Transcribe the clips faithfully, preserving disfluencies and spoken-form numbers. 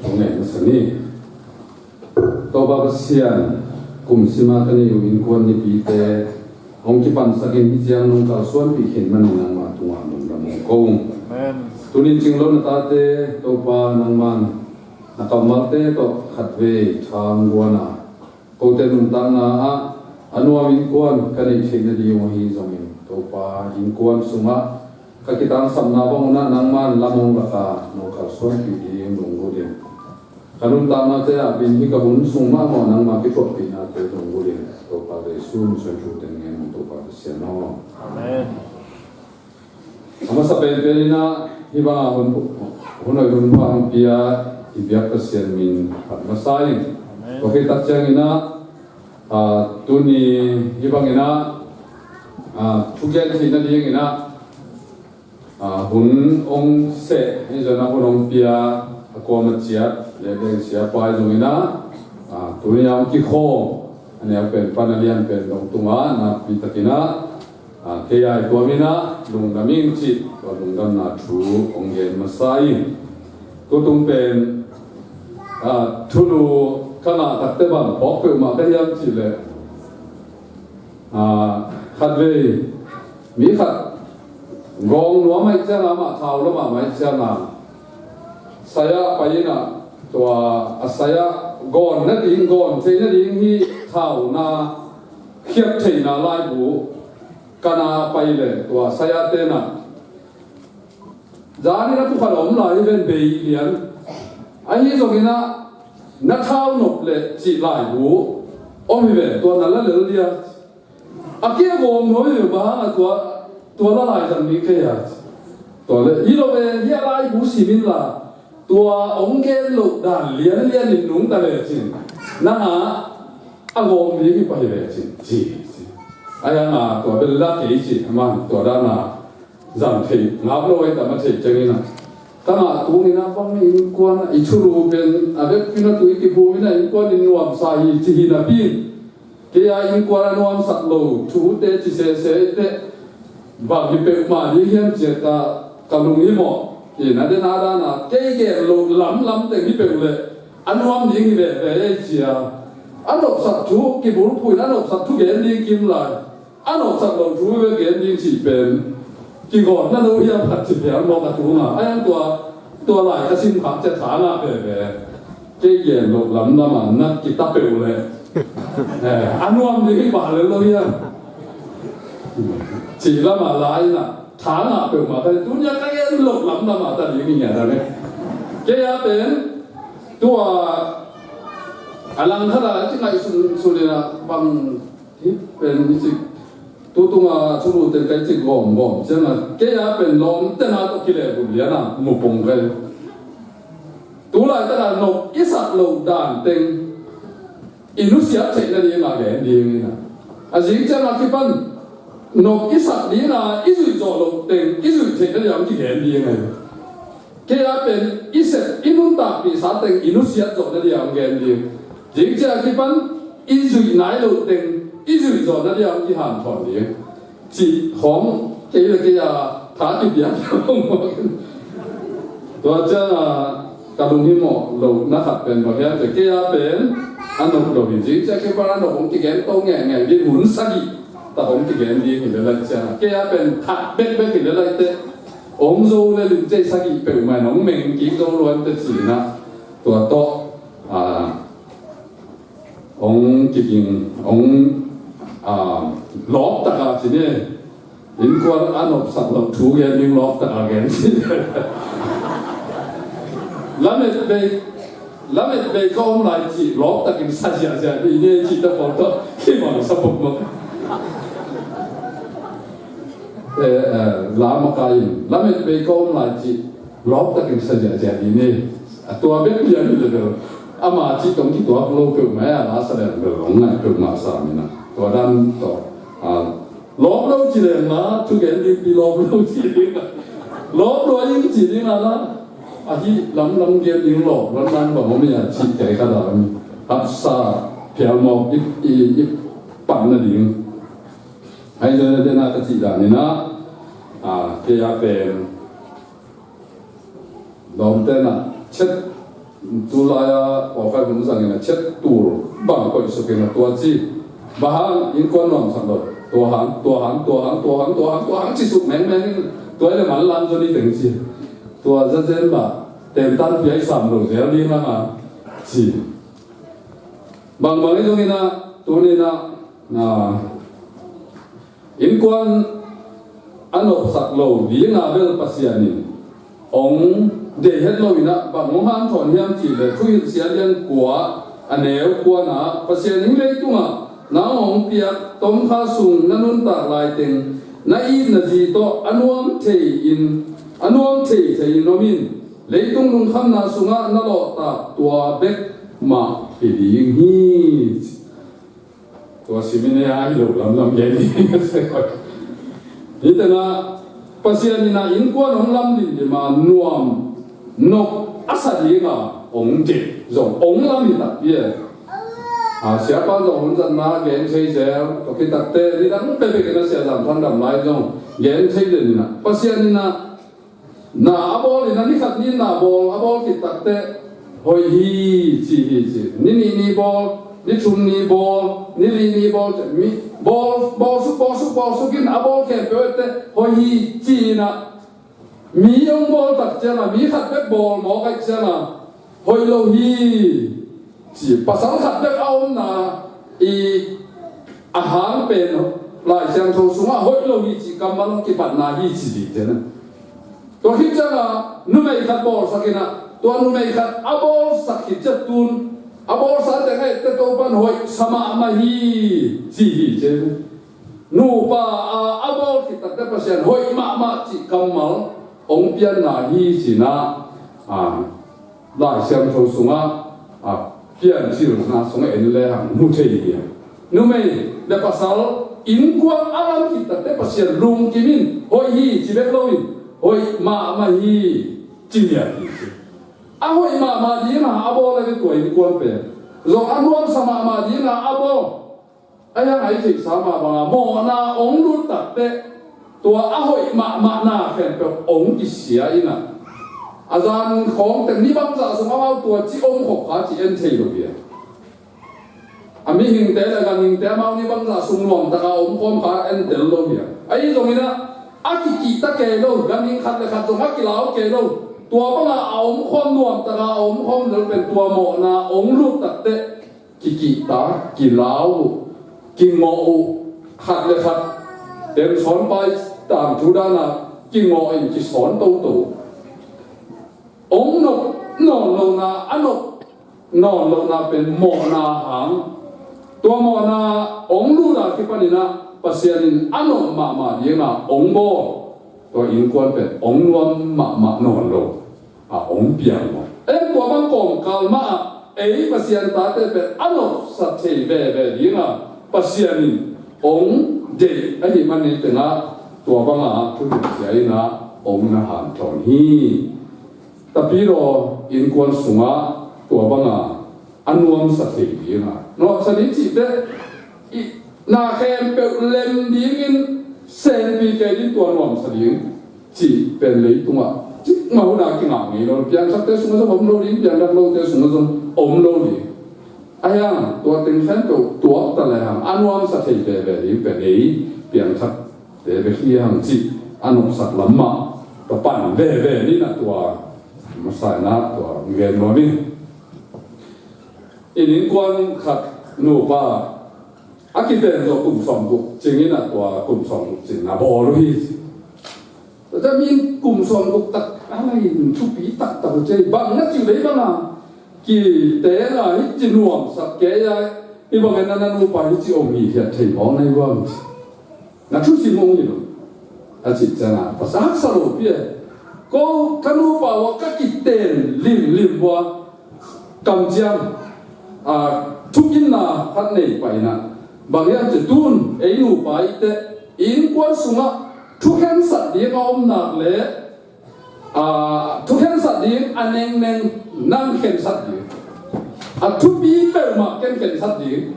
Hong ngen masa ni. Topa Pasian, kum sima ka nei uh innkuan nipite hong kipansakin hih ciang nong kalsuanpih khin manin nangma tungah lungdam hong ko ung. Amen. Tunin cinglo na tate Topa nangman na kammalte tawh khatvei thang guana kote nuntakna ah a nuam innkuan ka neih theih nading uh ahi zongin Topa innkuan sungah ka kitangsapna bang unah nangman lam hong laka nong kalsuanpih ding lunggulh in. Ka nuntaknate ah bin hi ka hun sung mahmah nangma kithuahpihnate lunggulh in. Topa Jesu min suang thu teng ngen Topa Pasian aw. Amen. A masa penpen inah hih banga hun hun hoih hun pha hong pia i biak Pasian min phat masa in. Amen. Tua khit tak cianginah ah, tuni hih banginah ah, thugen theih nadinginah ah, hun hong seh hi zongin a hun hong pia a kuama ciat le deng siapa hi zonginah ah, tuni a hong kikhawm a neu pen pan a lian pen dong tungah nakpi takinah ah, kei a i tuam inah lungdam ing cih tua lungdamna thu hong gen masa ing. Tutung pen ah, thulu ka ngah takte bang phawk peuhmah ka hiam cih leh ah, khatvei mi khat gawng nuam ahih cianga amah thau lamah mah ahih cianga saya pai inah tua a saya gawn nading gawn thei nading hi thauna khiat theihna laibu kana pai le tua saya tenah zanin a pukhat a om lai hi ven bei lian ahi zonginah na thau nop le cih laibu om hi ve tua na la lel dia. A kia gawm nuam hi ve bang hang a tua tua la lai zang ding kei a tua le hi lo ve hi a laibu simin la tua hong gen loh dan lianlian in nungta lecin nang a a gawm ding hi pai lecin ci ci. A hiang a tua bel la kei ci a man tua dan a zang thei ngap lo ai tam a thei ciangin a ka ngah tungin a bang innkuan a i thulu pen a vekpin a tui kiphum in a innkuan in nuamsa hi ci hi napi in kei a innkuan a nuamsak lo thute ci sese i teh bang hi peuhmah ding hiam cia ka ka lunghimawh in a den a dan a kei gen lo lamlam teng hi peuh leh a nuam ding hi veve ei cia a nopsak thu kibulphuh in a nopsak thu gen ding kim lai a nopsak lo thu ve gen ding cih pen kigawm na lo hiam khat ci piang mawk a tunga a yang tua tua lai ka sim khak cia tha ngah veve kei gen lo lamlam a na kita peuh leh eh, a nuam ding hi pah lel lo hiam cih lam a lai na tha ngah peuhmah ka tunia ka gen lo lamlam a ta ding hi ngia ta ne kei a pen tua a lang khat a ci ngaihsun sun in a bang hi pen i cik tu tunga thulu ten kai cik gawm gawm ciang a kei a pen lawm ten a tawh kilehbulh lian a mupung kai tu laitak a nop i sak loh dan teng i nusiat theih nading a gen ding in a a zing ciang a kipan nop i sak ding a i zuih zawh loh teng i zuih theih nading a kigen ding a hi. Kei a pen i sep i nuntakpihsa teng i nusiat zawh nading a gen ding. Zing ciang a kipan i zuih nai loh teng i zuih zawh nading a kihanthawn ding. Cih khawng kei le kei a tha kipiak tua ciang a ka lunghimawh lohna khat pen bang hiam cih kei a pen a nop lo hi zing ciang kei pan a nop hong kigen to ngeingei ding hun sagih tak hong kigen ding hi le lai ciang a kei a pen khat bekbek hi le lai teh hong zo le lim cei sagih peuhmah in hong meng kik zo luan teh ci-in a tua tawh a hong kiging hong a lawp taka ci ni. Innkuan a nopsak loh thu gen ding lawp taka gen ci. Lamet bei lamet bei ka om lai ci lawp takin sa ziahziah dih ni ci ta pawl tawh kibang sa pok mawk. Eh, eh, la makai in lamet bei ka om lai ci lawp takin sa ziahziah dih ni. A tua bek lian hi le bel ama ci tong kituak lo peuhmah a la sa leng bel hong ngaih peuhmah sa mina tua dan tawh a lawp lo ci leng la thugen dingpi lawp lo ci ding a lawp lo a ding ci ding a la ahi lamlam gen ding lawp lo nan bang om hi a ci kei khat a mi haksa phial mawk i i i pan nading. Ahi zongin a dena ka cih dan in a kei a pen lawmte na chet Tulai-a pawlkhat hun zangin a chet tul bang koih sukin a tua ci. Bang hang innkuan nuamsak lo. Tua hang, tua hang, tua hang, tua hang, tua hang, tua hang ci suk mengmeng in. Tua ile man lam zo ni teng ci. Tua zazen ba tentan piai sam lo zel ding hang a ci. Bangbang i zongin a tunin a na innkuan a nopsak lo ding a bel Pasian in ong deih het lo in a bang ong hanthawn hiam cih le Thuhilhsia lian kua a neu kuan a Pasian in leitung ah nang ong piak tomkha sung na nuntak lai teng na itna zi tawh a nuam thei in a nuam thei thei in om in leitung lungkhamna sungah na lawhtak tua bek mah hi ding hi. Tua simin ei a hi lo lamlam gen hi. Hi tena Pasian in a innkuan hong lam limlim a nuam nop a sa ding a hong deih zong hong lam hi takpi e. A siapa zong hun zatna gen thei zel tua khit takte nidang pepek in a sia zam than dam lai zong gen thei den in a Pasian in a na a bawl in a ni khat ni na bawl a bawl khit takte hoih hi ci hi ci. Ni nih ni bawl, ni thum ni bawl, ni li ni bawl, mi bawl, bawl suk, bawl suk, bawl suk in a bawl khempeuh ette hoih hi ci in a mi hong bawl tak ciang a mi khat bek bawl mawk aih ciang a hoih lo hi ci. Pasal khat bek a omna i a hang pen Lai Siangtho sungah hoih lo hi ci kammal hong kipatna hi ci dih cian a. Tua khit ciang a numei khat bawlsak in a tua numei khat a bawlsak khit ciang tun a bawlsa teng a ette Topan hoih sa mahmah hi ci hi cian a. Nupa a a bawl khit takte Pasian hoih mahmah cih kammal hong pianna hi ci in a. Lai Siangtho sungah a piancilna sungah en le hang mu thei hi a. Numei le pasal innkuan a lam khit takte Pasian lungkim in hoih hi ci bek lo in hoih mahmah hi ci lian hi ci. A hoih mahmah ding a a bawl le tua innkuan pen zong a nuamsa mahmah ding a a bawl a hiang a i theihsa mah banga mawhna ong lut takte tua a hoih mahmahna khempeuh ong kisia in a. A zan khawng teng ni bangzah sung amau tua ci om khop kha ci en thei lo hi a. A mihingte le ganhingte amau ni bangzah sung nuamtaka om khawm kha en tel lo hi a. Ahi zongin a a kikihta kei lo ganhing khat le khat zong a kilau kei lo. Tua banga a om khawm nuamtaka a om khawm lel pen tua mawhna ong lut takte kikihta, kilau uh, kingawh uh, khat le khat tensawn pai tangthu dana kingawh in kisawn toto uh. Ong nop nawn lohna a nop nawn lohna pen mawhna hang. Tua mawhna ong luta kipanin a Pasian in a nop mahmah dinga ong bawl. Tua innkuan pen ong nuam mahmah nawn lo a ong piang maw? Ei tua bang kawmkal mah ah ei Pasian tate pen a nopsa thei veve dinga Pasian in ong deih ahi manin tengah tua banga thuhilhsia in a ong na hanthawn hi. Tapidaw innkuan sungah tua banga a nuamsa thei dinga nuamsa ding cihte i na khempeuh lem dingin senpi kei ding tua nuamsa ding cih pen leitungah cikmah huna kingah ngei lo. Piangthakte sungah zong om lo ding, piangthak lote sungah zong om lo ding. A hiang tua teng khempeuh tuakta le hang a nuamsa thei veve ding pen ei piangthakte bek hi hang cih a nopsak lam mah tua pan veve ni na tua masa in a tua gen nuam in. Innkuan khat nupa a kiten zawh kum sawmguk cingin a tua kum sawmguk cing na bawl uh hi. Tua ciang mi in kum sawmguk tak a lai in thupi taktak uh ci a, bang na cih lei bang a kiten a hi ci nuamsak kei a, hi bangin a na nupa hi ci om hi hiat thei mawk na hi uh a. Na thusim hong hi lo a cih ciangin pasal haksa lo pi e. Ko ka nupa uh a ka kiten limlim uh a kamciam a thukinna khat nei pai na bang hiam ci tun ei nupa i te innkuan sungah thukhensat ding a om nak le a thukhensat ding a nengneng nang khensat ding a thupi peuhmah ken khensat ding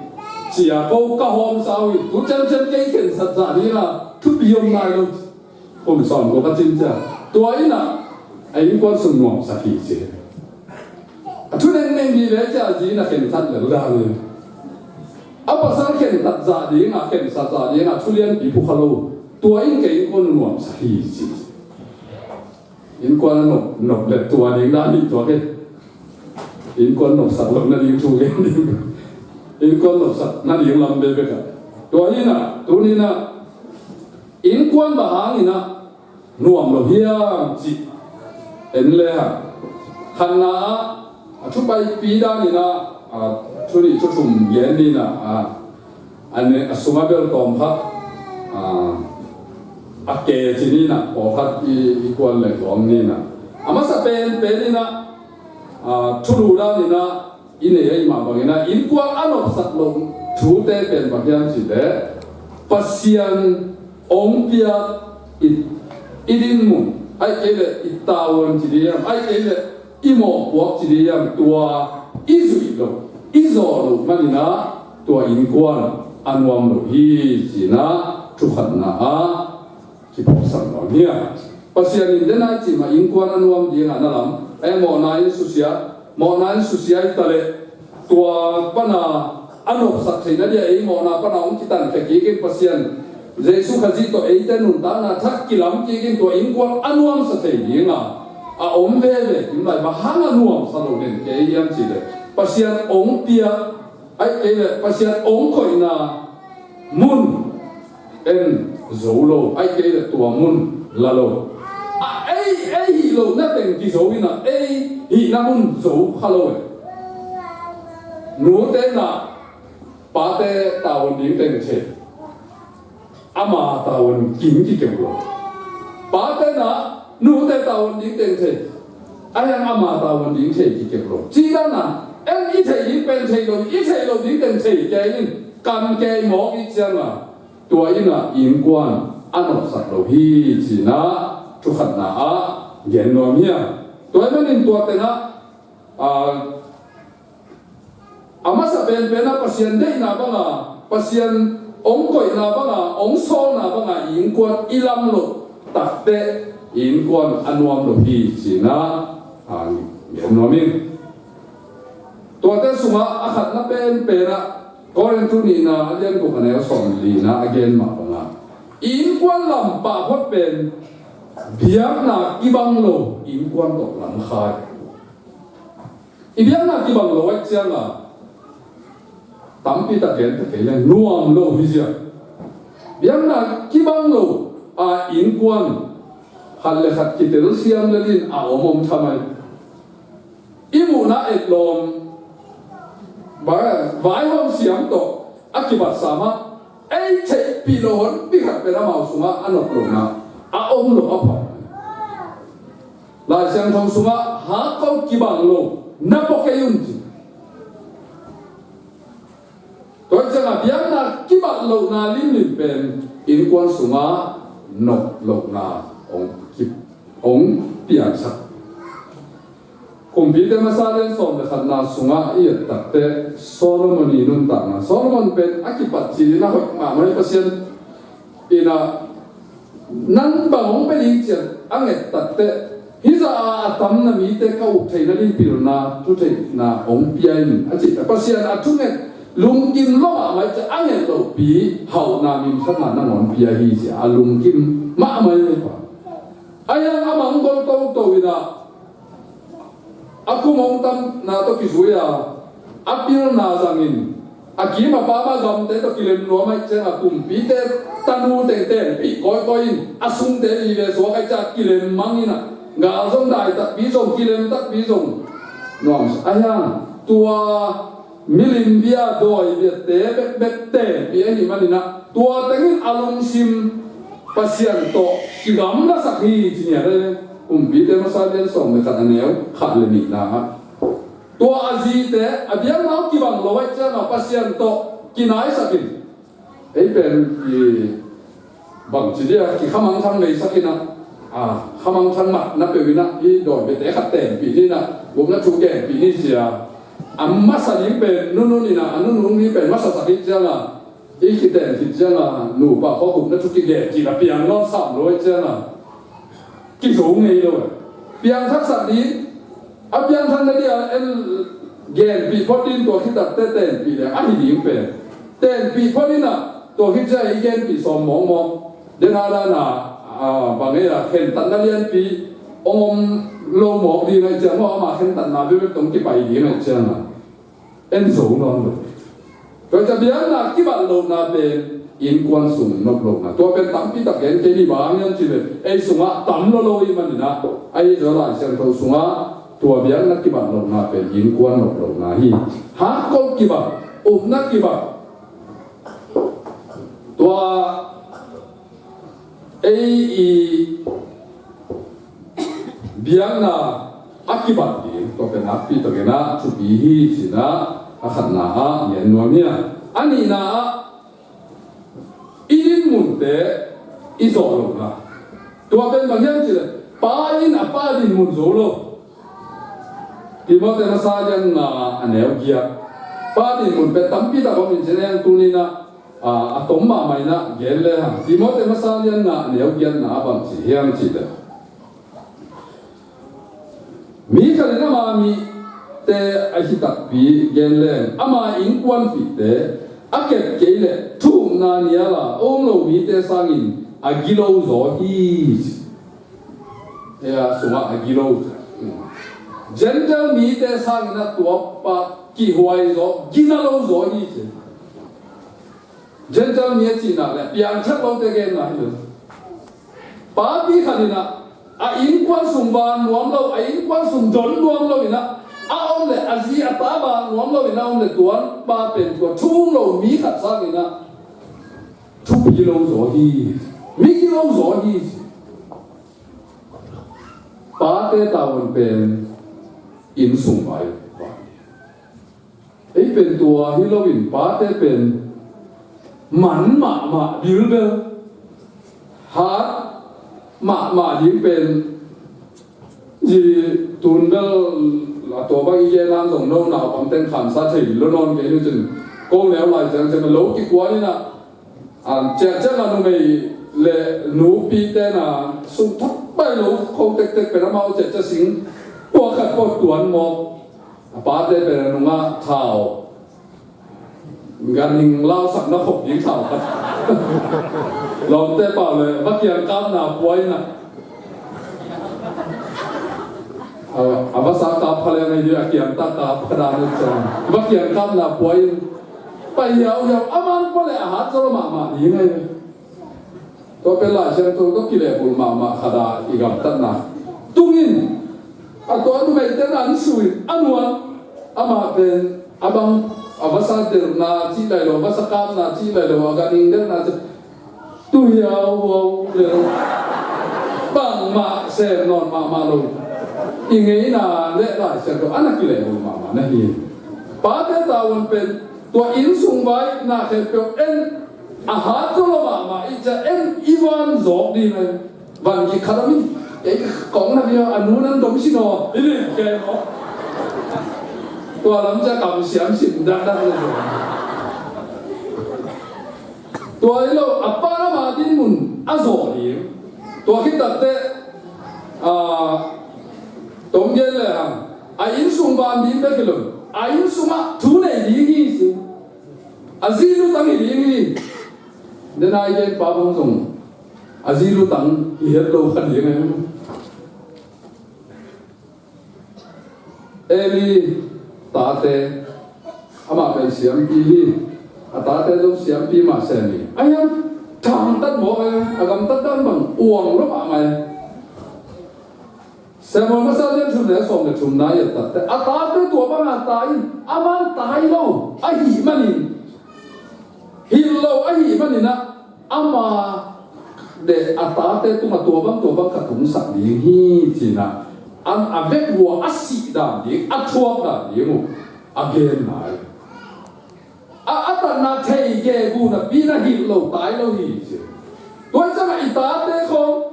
cia ko ka hawmsa uh hi tu ciamciam kei khensat zah ding a thupi om nai lo. Kum sawm ko ka cin cia tua in a a innkuan sung nuamsak hi ci. A Vive cia zi na khentat lel dan in, a pasal khentat zah ding a, khensat zah ding a, thu lianpi phu kha lo. Tua in kei innkuan nuamsak hi ci. Innkuan a nop, nop le tua ding dan hi tua ke. Innkuan nopsak lo nading thu gen ding. Innkuan nopsak nading lam bekbek a. Tua hi na, tuni na, innkuan bang hangin a nuam lo hiam cih en le hang. Khatna ah, a thu paipi dan in a, a thu nih thu thum gen ni na, a, a ne, a sung a bel tawm khat, a, a ke ci ni na, pawlkhat i, i kuan le tuang ni na. A masa pen, pen in a, a, thulu dan in a, i nei ahih mah bangin a, innkuan a nopsak loh thute pen bang hiam cih leh, Pasian hong piak i, i dinmun, ahih kei leh i tavuan ci ding hiam, ahih kei leh i mawhpuak ci ding hiam, tua i zuih loh, i zawh loh manin a, tua innkuan a nuam lo hi ci-in a, thu khatna ah kiphawksak nuam hi a. Pasian in den a i cih mah innkuan a nuam ding a na lam, ei mawhna in susia, mawhna in susia hi ta leh, tua pan a a nopsak theihna ding a ei mawhna pan a hong kitankhia kik in, Pasian Jesu Khazih tawh eite nuntakna thak kilam kik in, tua innkuan a nuamsa thei ding a, a om veve kim lai, bang hang a nuamsa lo den kei hiam cih leh, Pasian hong piak, ahih kei leh Pasian hong koihna mun en zo lo, ahih kei leh tua mun la lo. A, ei, ei hih lohna teng kizo in a, ei hihna mun zo kha lo e. Nute in a pate tavuan ding teng thei, ama tavuan ding kikep lo. Pate in a nute tavuan ding teng thei, a hiang ama tavuan ding thei kikep lo. Cih dan a, en i theih ding pen thei lo, i theih loh ding teng thei kei in, kan kei mawk i ciang a, tua in a innkuan a nopsak lo hi ci-in a, thu khatna ah gen nuam hi a. Tua ahih manin tua teng ah, a, a masa penpen a Pasian deihna bang a, Pasian hong koihna bang a, hong sawlna bang a i innkuan i lam loh tak teh, i innkuan a nuam lo hi ci-in a, a, gen nuam ing. Tuate sungah a khatna penpen ah, Korin thu nihna a lian guk a neu sawm lina a gen mah bang a, i innkuan lam pah phot pen biakna kibang lo innkuan tawh lam kha hi. I biakna kibang lo ahih ciang a, tampi tak gen ta kei leng nuam lo hi zia. Biakna kibang lo a innkuan khat le khat kitelsiam lel in a om om tham ahi. I muhna etlawm, vai, vaihawm siam tawh a kibatsa mah, ei theihpih loh honpi khat pen amau sungah a nop lohna a om lo a pha. Lai Siangtho sungah, "Hakko kibang lo na pua kei un," ci. Tua ciangah biakna kibat lohna limlim pen innkuan sungah nop lohna hong ki, hong piangsak. Kumpite masa lian sawm le khatna sungah i et takteh Solomon i nuntakna. Solomon pen a kipat cil in a hoih mahmah hi. Pasian in a, nang bang hong pia ding ci-a a nget takteh, hih zah a a tam na mite ka uk theihna ding pilna, thu theihna hong pia in a cih. Pasian a thunget lungkim lo mahmah ci-a a nget lohpi hauhna minthanna nangawn pia hi ci-a a lungkim mahmah hi pa. A hiang a mangol toto in a, a kum hong tamna tawh kizui a, a pilna zangin, a kim a pam a gamte tawh kilem nuam ahih ciangin a kumpite tanu teng tenpih kawikawi in, a sungte vive suak ahih ciangin a kilem mang in a, gal zong dai takpi zong, kilem takpi zong nuam. A hiang tua milim bia, dawi biate bekbek tenpih ahih manin a, tua tengin a lungsim Pasian tawh kigamlasak hi ci-in a, Kumpite masa lian sawm le khat a neu khat le nihna ah. Tua a zite a biakna kibang lo ahih ciangin Pasian tawh kinaisak in, ei pen i bangci dia kikhamangthang neisak in a, a, khamangthang mat na peuh in a, i dawi biate khat tenpih ni in a, gupna thu genpih ni ci-a, a masa ding pen nunung in a, a nunung ding pen masasak ahih ciangin a, i kiten khit ciangin a, nupa khawng gupna thu kigen cih a piang nawn sam lo ahih ciangin a, kizo ngei lo. Piangthaksak ding, a piangthak na ding a en Genpih phot in, tua khit takteh tenpih le ahi ding pen. Tenpih phot in ah, tua khit ciang i genpih sawm mawkmawk. Den a dan a, a, bang e a, khentatna lianpi hong om lo mawk ding ahih ciang maw, ama khentatna bekbek tawh kipai ding ahih ciang a, en zo nawn lo. Tua ciang biakna kibat lohna pen innkuan sung nop lohna. Tua pen tampi tak gen kei ni, bang hang hiam cih leh ei sungah tam lua lo ahih manin ah, ahi zong Lai Siangtho sungah tua biakna kibat lohna pen innkuan nop lohna hi. Hakkol kibat, upna kibat. Tua ei i biakna a kibat ding, tua pen nakpi takin ah thupi hi ci-in ah, a khatna ah gen nuam hi a. A nihna ah, i dinmunte i zawh lohna. Tua pen bang hiam cih leh, pa in a pa dinmun zo lo. Timoti masa lian nga, a neu giat. Pa dinmun pen tampi tak om in, ci-in ah, tuni-in ah, a, a tom mahmah in ah gen le hang. Timoti masa lian nga, a neu giatna ah bang ci hiam cih leh, mi khat in ama mite ahi takpi gen leng, ama innkuanpihte a kep kei leh thu-upna nial a, a um lo mite sangin a gilo zaw hi. Hia sungah a gilo. Gentile mite sangin ah tua pa kihhuai zaw, gina lo zaw hi ci. Gentile mi a cih nak leh piangthak lote genna hi lo. Papi khat in ah a innkuan sung vak nuam lo, a innkuan sung don nuam lo in ah a om leh, a zi a ta vak nuam lo in ah a om leh, tua pa pen tua thu-um lo mi khat sangin ah thupi lo zaw hi, mi gilo zaw hi. Pate tavuan pen inn sung vai. Ei pen tua hi loin pate pen man mahmah bilbel, hat mahmah ding pen, zi tun bel a tua bang i gen a zong no naupang teng khansa thei lo nawn kei hi cin. Ko neu lai ciang ciang lo kikuan in ah, a, ciahciah a numei le nupi ten a sum thak pai lo kho tektek pen amau ciahciah sing pua khat pua tuan mawk. A pate pen a nungah thau, ganhing lausakna khop ding thau khat. Lawmte pau le va kiangkapna pua in ah, a, a vasa kap kha leng hi, a kiangtak kap kha dan in ciang va kiangkapna pua in, pai hiauhiau, a man pua le a hat zaw mahmah ding hi. Tua pen Lai Siangtho tawh kilehbulh mahmah khat a i gamtatna. Tungin a tua numeite nan sui a nuam, amah pen a bang, a vasa delhna cih lai lo, vasa kapna cih lai lo, a ganhing delhna cih, tu hiauhiau le bangmah sem nawn mahmah lo. I ngeina le Lai Siangtho a na kilehbulh mahmah na hi. Pate tavuan pen tua inn sung vai na khempeuh en, a hat zaw lo mahmah i ciah en, i van zawk ding hi. Van gik khat om in, ei kong na bia a nu nan dom sin aw i lim kei maw. Tua lam ciah kam siam sim dakdak le. Tua hi lo, a pa ama dinmun a zawh ding. Tua khit takteh, a, tom gen le hang, a inn sung van ding bek hi lo, a inn sungah thu nei ding hi ci. A zi lutang hi ding hi. Den a i gen pa bang zong a zi lutang hi het lo kha ding hi. Eli tate, amah pen siampi hi. A tate zong siampi mah sem hi. A hiam, thangtat mawk a, a gamtat dan bang uang lo mahmah hi. Samuel masa lian thum le sawm le thumna i et takteh, a tate tua banga tai in, a man tai lo ahih manin, hilh lo ahih manin ah, ama le a tate tungah tua bang, tua bang ka tungsak ding hi ci-in ah, a vek uh a sih dan ding, a thuak dan ding uh a gen lai. A, a tatna thei gegu napi-in ah hilh lo, tai lo hi ci. Tua ciangah i tate khawng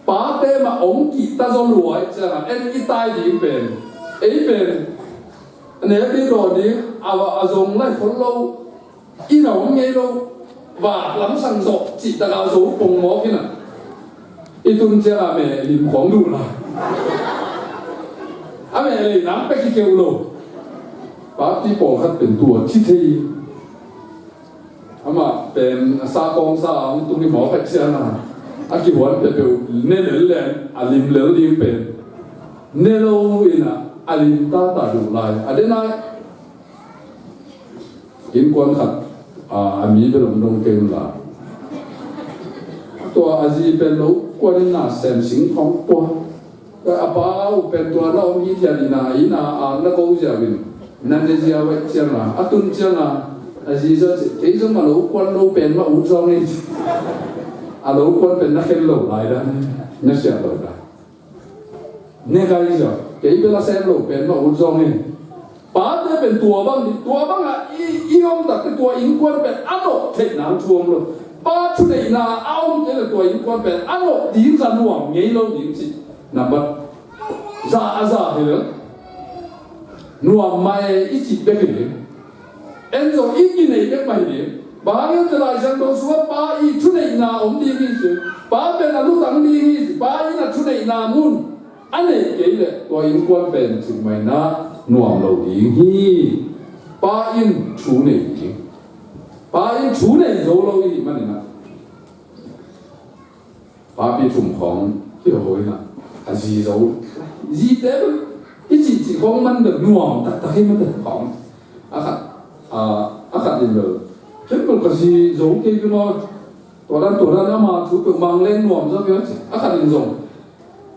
pate mah hong kihta zaw lua ahih ciangah en, i tai ding pen, ei pen a nek ding, dawn ding a, a zong lai khol lo, inn ah om ngei lo, vak lamsang zawh cih takah zo pong mawk in ah, i tun ciangah meh lim khawng duh lai. A meh lei nang pek hi keuh lo. Papi pawlkhat pen tua ci thei. Amah pen a sa kawng sa a hong tung hi mawk a ciang a, a kihuan peuhpeuh ne lel leng a lim lel ding pen ne lo in a, a lim tata duh lai. A den a, innkuan khat a, a mi bel hong dong kei un la, tua a zi pen lo kuan in na sem sing khawng pua. A pa uh pen tua na om hi thiat in a, inn a, a na ko ziau in, na ne ziau a ciang a, a tun ciang a, a zi zong ci, kei zong a lo kuan lo pen mah ut zong hi. A lo kuan pen na khen lo lai dan, na siah lo dan. Ne kai ziau, kei bel a sem lo pen mah ut zong hi. Pate pen tua bang ding, tua bang a i, i om tak tua innkuan pen a nop theih nang thu om lo. Pa thuneihna a om te le tua innkuan pen a nop ding za nuam ngei lo ding ci. Nambat za a za hi lo. Nuam mah e i cih bek hi ding. En zong i kinei bek mah hi ding. Bang hang hiam cih leh Lai Siangtho sungah pa i thuneihna om ding hi ci. Pa pen a lutang ding hi ci. Pa in a thuneihna mun a neih kei leh tua innkuan pen cih mai na nuam lo ding hi. Pa in thu nei ding. Pa in thu nei zo lo i hih manin a, papi thum khawng hi ho in a, a zi zo. Zite bel i cihcih khawng man bel nuam taktak hi mate khawng. A khat, a, a khat in bel, ken bel ka zi zo kei bel maw. Tua dan, tua dan ama thu peuh mang leng nuam zaw kei ci. A khat in zong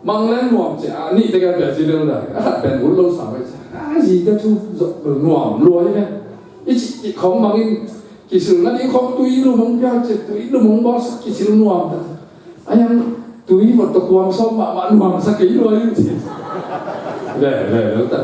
mang leng nuam ci, a nih te kan bia ci lel dai. A khat pen ut lo sa mai ci. A zi te thu zong nuam lua hi ve. I cih, i khawng mang in kisil na ding khawng tui lu mong pia ci, tui lu mong bawl sa kisil nuam ta. A yang tui vot ta kuam sawm mahmah nuam sa kei lua hi ci. Le, le, le, ta